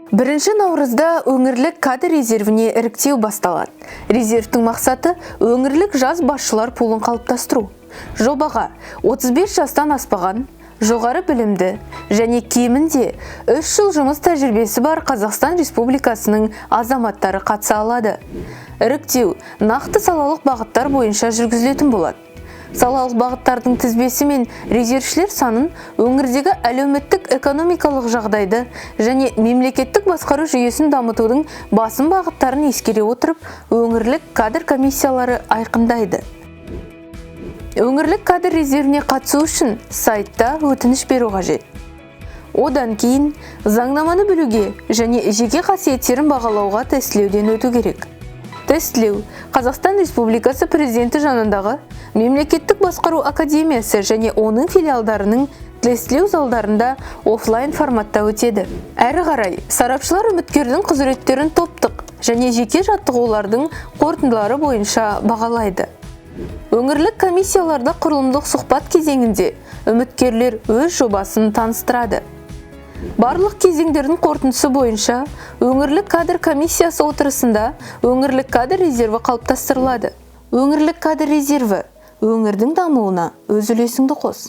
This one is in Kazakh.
1 наурызда өңірлік кадр резервіне іріктеу басталады. Резервтің мақсаты – өңірлік жас басшылар пулын қалыптастыру. Жобаға 35 жастан аспаған, жоғары білімді және кемінде 3 жыл жұмыс тәжірибесі бар Қазақстан Республикасының азаматтары қатыса алады. Іріктеу нақты салалық бағыттар бойынша жүргізілетін болады. Салалық бағыттардың тізбесі мен резервшілер санын өңірдегі әлеуметтік экономикалық жағдайды және мемлекеттік басқару жүйесін дамытудың басым бағыттарын ескере отырып, өңірлік кадр комиссиялары айқындайды. Өңірлік кадр резервіне қатысу үшін сайтта өтініш беру қажет. Одан кейін заңнаманы білуге және жеке қасиеттерін бағалауға тестілеуден өту керек. Тестілеу Қазақстан Республикасы Президенті жанындағы Мемлекеттік басқару академиясы және оның филиалдарының тестілеу залдарында офлайн форматта өтеді. Әрі қарай сарапшылар үміткердің құзыреттерін топтық және жеке жаттығулардың қорытындылары бойынша бағалайды. Өңірлік комиссияларда құрылымдық сұхбат кезеңінде үміткерлер өз жобасын таныстырады. Барлық кезеңдердің қорытындысы бойынша өңірлік кадр комиссиясы отырысында өңірлік кадр резерві қалыптастырылады. Өңірлік кадр резерві: өңірдің дамуына өз үлесіңді қос.